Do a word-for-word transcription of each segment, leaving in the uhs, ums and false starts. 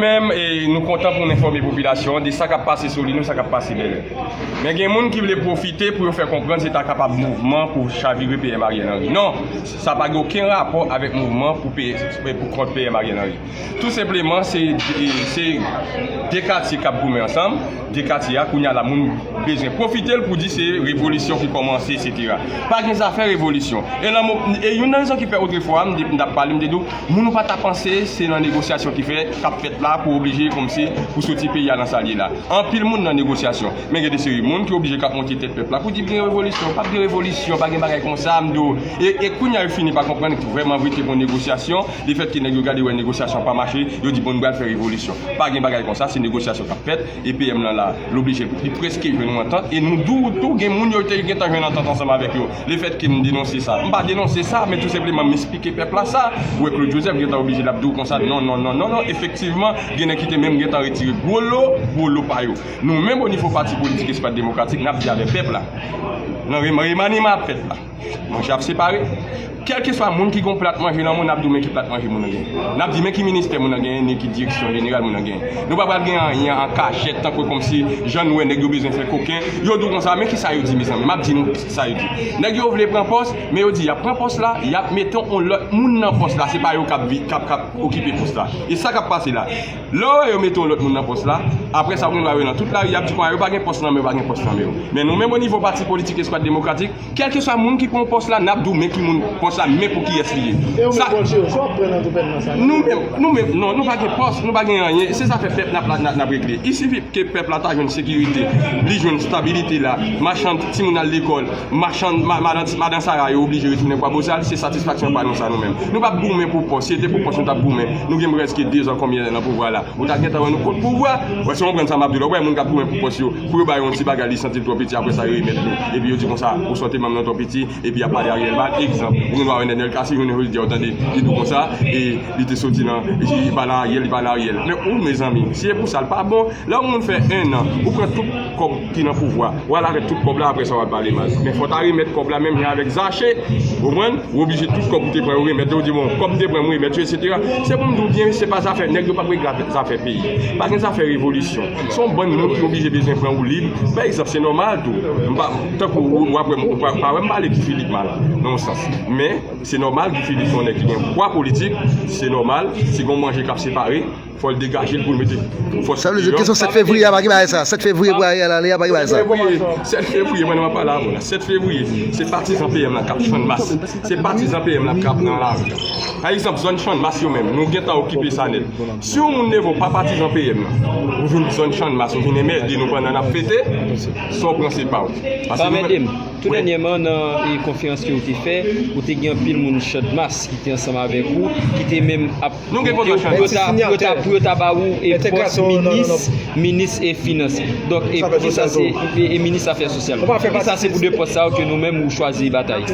Menm, e, nou kontan pou n enfòme popilasyon an de sa k ap pase Solino, sa k ap pase Bèlè. Men gen moun ki vle pwofite pou yo fè konprann se ta kapab mouvman pou chavire P M Ariel Henry. Non, sa pa gen okenn rapò avèk mouvman pou, pou kont P M Ariel Henry. Tou senpleman, se, se de katye k ap goumen ansanm, de katye a, kounye a la, moun bezwen pwofite l pou di se revolisyon ki kòmanse, etsetera. Pa gen zafè revolisyon. E, e youn nan rezon ki fè otrefwa, m t ap pale, m te di w, moun ou pa ta panse se nan negosyasyon ki fè, k ap fèt la pou oblije kòmsi pou soti peyi a nan sa l ye la. Anpil moun nan negosyasyon. Men gen de seri moun ki oblije k ap monte tèt pèp la pou di gen revolisyon. P ap gen revolisyon, pa gen bagay konsa, m di w. E, e kounye a yo fini pa konprann vrèman vre te gen yon negosyasyon. Lefètke nèg yo gade wè negosyasyon pa mache, yo di bon nou pral fè revolisyon. Pa gen bagay konsa, se negosyasyon k ap fèt. E P M lan la, l oblije, li prèske jwenn yon antant. E nou di w tou, gen moun yo te gentan jwenn antant ansanm avèk yo. Lefètke m denonse sa, m pa denonse sa, men tou senpleman m eksplike pèp la sa. Ou wè Claude Joseph gentan oblije l ap di w konsa, non, non, non, non, non, efektivman, gen nèg ki te menm gentan retire gwo lo, gwo lo pa yo. Nou menm o nivo pati politik Espas Demokratik, n ap di avè pèp la. Nan reman-, remaniman ap fèt la. Manje ap separe. Kèlkeswa moun ki gen yon plat manje nan men w, n ap di w men ki plat manje moun nan genyen. N ap di men ki ministè moun nan genyen, men ki direksyon jeneral moun nan genyen. Nou pa pral gen anyen an kachèt, tankou kòmsi jan nou wè nèg yo bezwen fè koken. Yo di w konsa, men kisa yo di, mezanmi? M ap di nou sa yo di. Nèg yo vle pran pòs, men yo di y ap pran pòs la, y ap mete yon lòt moun nan pòs la. Se pa yo k ap vi-, k ap, k ap okipe pòs la. E sa k ap pase la. Lè w wè yo mete yon lòt moun nan pòs la, apre sa, ou gen dwa wè nan tout lari, y ap di konsa, yo pa gen pòs nan men yo, pa gen pòs nan men yo. Men nou menm o nivo pati politik Espas Demokratik, kèlkeswa moun ki pran pòs la, n ap di w men ki moun pòs la, men pou kiyès li ye. E ou menm, Bòlje, sa w ap pran nan gouvènman sa? Nou menm, nou menm, non, nou pa gen pòs, nou pa gen anyen. Se zafè pèp n ap, n ap, n ap regle. Il sifi ke pèp la ta jwenn sekirite, li jwenn stabilite la, machann timoun al lekòl, machann, ma-, madan, madan Sara yo oblije retounen Kwabozal, se satisfaksyon pa nou sa nou menm. Nou p ap goumen pou pòs, si se te pou pòs nou t ap goumen. Nou gen prèske de zan konbyen nan pouvwa la. Ou ta gentan wè nou kont pouvwa. Wè, si w konprann sa m ap di w la, ou wè moun k ap goumen pou pòs yo, pou yo ba yo yon ti bagay, li santi l twò piti, apre sa yo remèt li. Epi yo di konsa, ou sante manm nan twò piti, epi y ap pale Ariel mal. Egzanp, ou gen dwa wè Nenel Cassy, jounen jodi a, ou tande, li di w konsa, e li te soti nan, li pa nan Ariel, li pa nan Ariel. Men ou, mezanmi, si se pou sa, l pa bon. Lè yon moun fè ennan, ou pran tout kòb ki nan pouvwa, w al avèk tout kòb la, apre sa w al pale mal. Men fò w ta remèt kòb la menm jan avèk Zache, ou konprann? Ou oblije tout kòb ou te pran yo remèt yo, ou di bon, kòb m te pran m remèt yo, etsetera. Se pou m di w byen, se pa zafè, nèg yo p ap regle zafè peyi. Pa gen zafè revolisyon. Se yon bann moun ki oblije bezwen pran woulib. Pa egzanp, se nòmal tou. M pa, tankou ou, w ap wè m, ou pa, pa wè m pale Guy Philippe mal, nan yon sans. Men, se nòmal, Guy Philippe se yon nèg ki gen pwa politik, se nòmal, si gen yon manje k ap separe, fò l degaje l pou l mete fòs. Sa vle di, kesyon sèt fevriye a, pa gen bagay sa. Sèt fevriye pou Ariel ale a, pa gen bagay sa. Sèt fevriye, sèt fevriye, mwen, m ap pale avè w la. Sèt fevriye, se patizan P M lan k ap Channmas. Se patizan P M lan k ap nan lari. Pa egzanp, zòn Channmas yo menm, nou gentan okipe sa nèt. Si yon moun leve w pa patizan P M lan, ou vin zòn Channmas, ou vin enmède nou pandan n ap fete, sa w pran se pa w. Paske nou menm, tou dènyèman, nan, e, konferans ke ou te fè, ou te gen anpil moun Channmas ki te ansanm avèk ou, ki te menm ap Nou gen kontra Channmas. Pou yo ta, pou yo ta, pou yo ta ba ou e pòs minis, minis e finans. Donk, e poukisa se, e, e minis afè sosyal. Poukisa se pou de pòs sa yo ke nou menm ou chwazi batay?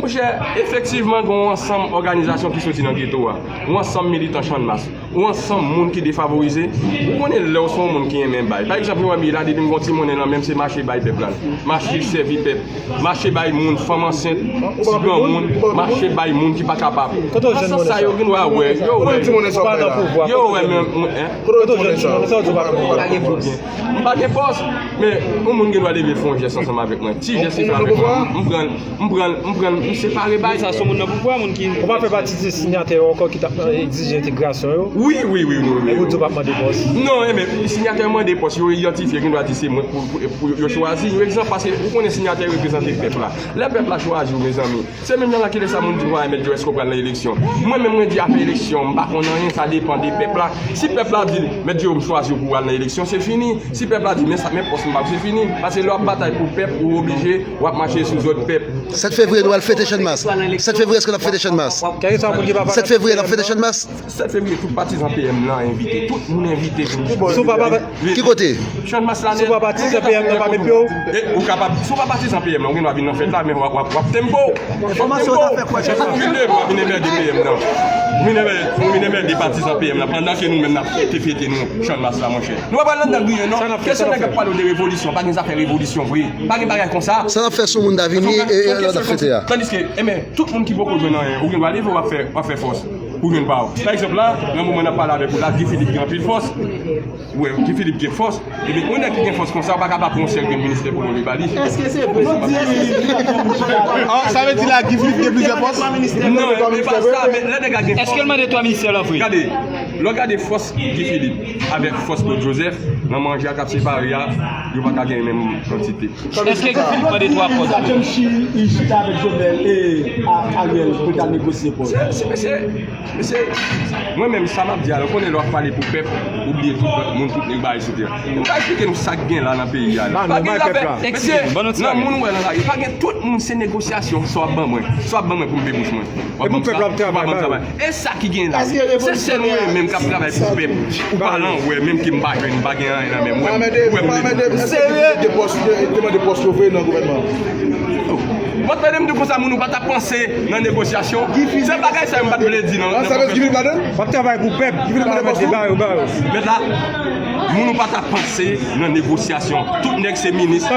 Monchè, efektivman, gen yon ansanm òganizasyon ki soti nan geto a. Yon ansanm militan Channmas. Yon ansanm moun ki defavorize. Ou konnen lè w se yon moun ki renmen bay. Pa egzanp, nou wè m ye la, depi m gen yon ti monnen nan men m, se mache bay pèp la. Mache sèvi pèp. Mache bay moun, fanm ansent, ti granmoun, mache bay moun ki pa kapab. Nan sans sa, yo gen dwa wè, yo wè, yo wè men, men, en? M pa gen pòs, men yon moun gen dwa leve fè yon jès ansanm avèk mwen. Ti jès li fè avèk mwen, m pran l, m pran l, m pran l, m separe bay. Sa se moun nan pouvwa, moun ki... Ou pa fè pati de sinyatè yo ankò ki t ap egzije entegrasyon yo? Wi, wi, wi, wi, wi. Epi w di w p ap mande pòs? Non, enben, sinyatè mande pòs, yo idantifye, gen dwa di se mwen pou, pou, pou yo chwazi. Yon egzanp, paske ou konnen sinyatè reprezante pèp la. Lè pèp la chwazi w, mezanmi, se menm jan la kilè sa moun di mwen, "Mèt Joe, èske w pral nan eleksyon?" Mwen menm, mwen di afè eleksyon, m pa konn anyen, sa depann de pèp la. Si pèp la di, "Mèt Joe, m chwazi w pou w al nan eleksyon," se fini. Si pèp la di, "Men sa, men pòs m pa," se fini. Paske lè w ap batay pou pèp, ou oblije, w ap mache sou zòd pèp. Sèt fevriye, nou al fete Channmas. Sèt fevriye, èske n ap fete Channmas? Sèt fevriye, n ap fete Channmas? Sèt fevriye, tout patizan P M lan envite. Tout moun envite pou... Ki kote? Channmas la nèt. Si w pa patizan P M nan, pa met pye w. E, ou kapab, si w pa patizan P M nan, ou gen dwa vin nan fèt la, men w ap, w ap, w ap tempo. Enfòmasyon sa fè kwè. Ou vin de, ou vin enmède P M nan. Ou vin enmède, ou vin enmède patizan P M nan, pandan ke nou menm n ap fete, fete nou, Channmas la, monchè. Nou pa pral anndan griyen, non. Kesyon nèg ap pale w de revolisyon, pa gen zafè revolisyon vre. Pa gen bagay konsa. Sa n ap fè sou moun ta vini e, e, e, n ap fete a. Tandiske, enben, tout moun ki poko jwenn anyen, ou gen dwa leve, w ap fè, w ap fè fòs. Pou jwenn pa w. Pa egzanp la, nan moman n ap pale avèk ou la, Guy Philippe gen anpil fòs. Ou wè, Guy Philippe gen fòs. Epi, yon nèg ki gen fòs konsa, ou pa ka pa pran yon sèl grenn ministè pou nou li ba li. Èske se vre? Ah, sa vle di la, Guy Philippe gen plizyè pòs? Non, e pa sa, men lè nèg la gen fòs. Èske l mande twa ministè la vre? Gade, lè w gade fòs Guy Philippe avèk fòs Claude Joseph, nan manje a k ap separe a, yo pa ka gen menm kantite. Èske Guy Philippe mande twa pòs? Sa John Chi, li chita avèk Jovenel e a- Ariel pou ta negosye pòs. Se, se, mesye, mesye, mwen menm sa m ap di a, ou konnen lè w ap pale pou pèp, ou bliye tout moun, tout nèg bagay sou tè. M pa eksplike nou sa k gen la nan peyi a. Ba nou, bay pèp la. Mesye, nan moun ou wè nan lari, pa gen tout moun se negosyasyon, sa w ap ban mwen, sa w ap ban mwen pou m pe bouch mwen. W ap ban m sa, w ap ban m sa. E sa ki gen la. Se sèl mwen menm k ap travay pou pèp. Ou pa lan wè menm ke m pa jwenn, m pa gen anyen nan men m. Ou wè m leve. Serye? Te mande pòs yo vre nan gouvènman. Mwen tande m di konsa moun ou pa ta panse nan negosyasyon. Se bagay sa yo m pa t vle di nan. Sa vle di Guy Philippe ladan? W ap travay pou pèp. Guy Philippe pa mande pòs tou? Ba yo, ba yo. Mèt la, moun ou pa ta panse nan negosyasyon. Tout nèg se minis.